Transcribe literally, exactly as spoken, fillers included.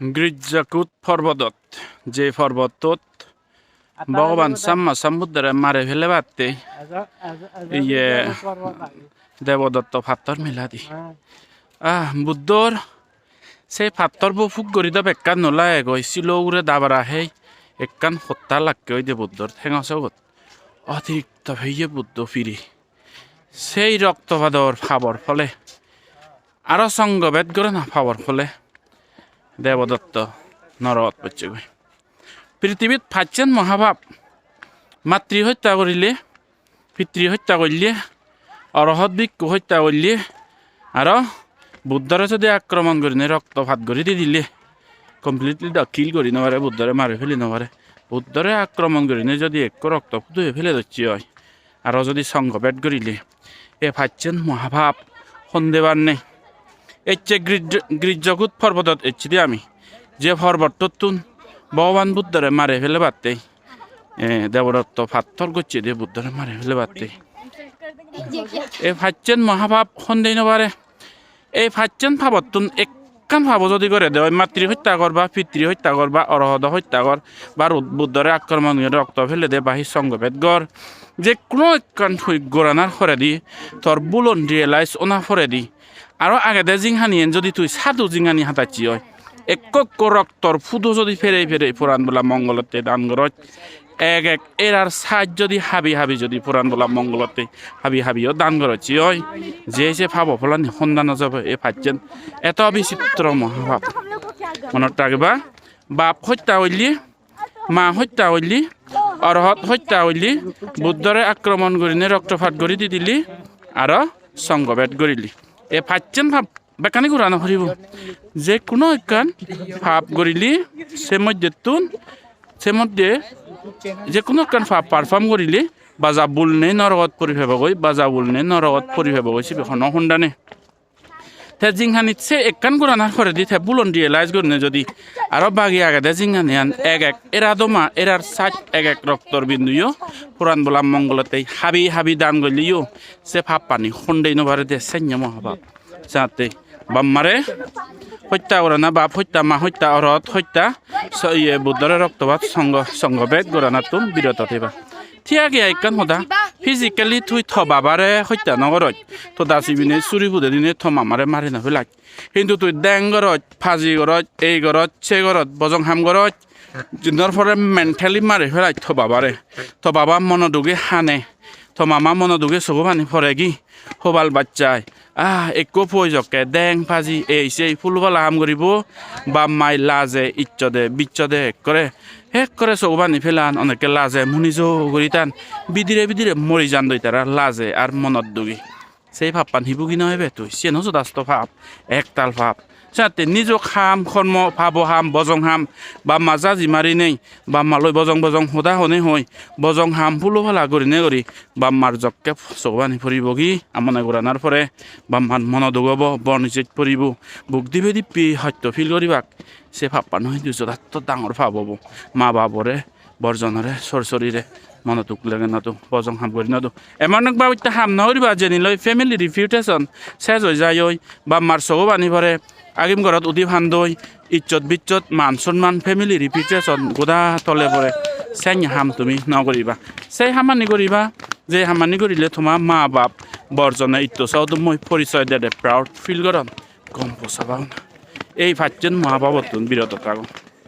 Grijjakut porbodot, je porbottot Bhogoban Samma Sambuddhore mare felebatte iye Debodotto pattor miladi. Ah, Buddhor se pattorbo puk guri do bekkan no lagegoi, silo ugure dabara hei ekkan hotta lakke oide Buddhor thengo sogot. Otirikto peye Buddho piri. Sei roktopador pabor phole, aro songho bed gorana pabor phole Debodotto norogot pocchegoi. Prithibit pacchen mohapap, matri hotta gorile, pitri hotta golle, orohot bhikkhu hotta golle, aro Buddhore jodi akromon gurinei roktopat guri di dile, completely do kill guri no pare, Buddhore mari feli no pare. Buddhore akromon gurinei jodi ekko rokto pudoye fele docche oi, aro jodi songho bed gurile, e pacchen mohapap hondebar nei. Ecche Grij-, Grijjakut porbodot ecchidi ami, je porbottottun Bhogoban Buddhore mare felebatte, e, Debodotto pattor gocchede Buddhore mare felebatte. E pacchen mohapap hondei no pare. Ei pacchen pabottun ekkan pabo jodi gore de oi, matri hotta gor ba, pitri hotta gor ba, orohodo hotta gor ba, Rud-, Buddhore akromon guri rokto fele de ba, hi songho bed gor, je kuno ekkan tui goranar poredi, tor bulon realize ona poredi, aro agede jinghaniyen jodi tui sadu jinghani hadacche oi, ekko ekko roktor pudo jodi perei perei poran bola mongolotte dan goroj, ek ek erar saj jodi habi habi jodi poran bola mongolotte habi habiyo dan gorocche oi, je se pabo pholani honda no jabo e pacchen. Eto bichitro mohapap. Monot ragiba, bap hotta golle, ma hotta golle, orohot hotta golle, Buddhore akromon gurinei roktopat guri di dile, aro songho bed gurile. E pacchen pap bekkani gora no poribo. Je kuno ekkan pap gurile, se moddhettun, se moddhe je kuno ekkan pap perform gurile, baja bul nei norogot puri pebogoi, baja bul nei norogot puri pebogoi, sibe hono honda nei. Te jinghanit se ekkan goranar poredi te bulon realize gurinei jodi aro bagi agede jinghaniyan ek ek era doma, erar saj ek ek roktor binduyo poran bola mongolotte habi habi dan golleyo, se pappani hondei no pare de, senne mohapap. Jatte bap mare hotta gorana, bap hotta, ma hotta, orohot hotta, so iye Buddhore roktopat, songho, songho bed goranattun biroto theba. Thik age ekkan hoda, physically tui to babare hotta no goroj, to dasi bine suri pude dine to mamare mari no pelaj. Hintu tui deng goroj, paji goroj, ei goroj, se goroj, bojong ham goroj, jinnor pore mentally mari pelaj to babare. To baba mono duge hane, to mama mono duge sogo pani poregi, hobal bachchai. Ah, ekko poi jokke deng paji ei sei pul pala ham guribo, bap mai laje, icchode, bicchode ekkore, ekkore sogo pani pelan, onekke laje, munijo guri tan, bidire bidire mori jandoi tara laje ar monot dugi. Sei pappan hi bugi no ebe tui? Siyen ojodasto pap, ektal pap. Sette nijok ham, hormo, pabo ham, bojong ham, bap ma jaji mari nei, bap ma loi bojong bojong hoda honei hoi, bojong ham pulo pala gurinei guri, bap mar jokke sogobani puribogi, amone goranar pore, bap mar mono duk obo, bon ijej puribo, buk dibe dippi hosto feel guribak, se pappan hintu jodasto dangor pap obo. Ma babore, borjonore, sor sorire, mono duk lege no do, bojong ham guri no do. Emon ek babotte ham no guriba, jeni loi family reputation sej oi jai oi, bap mar sogobani pore, agim gorot udi pandoi, ijjot bijjot, man sonman, family reputation goda tole pore, sen ham tumi no guriba. Sei hamani guriba, je hamani gurile toma ma bap borjone itto so dummoi porisoy dede proud feel goron, gom posaba ona. Ei pacchen mohapabottun biroto tago.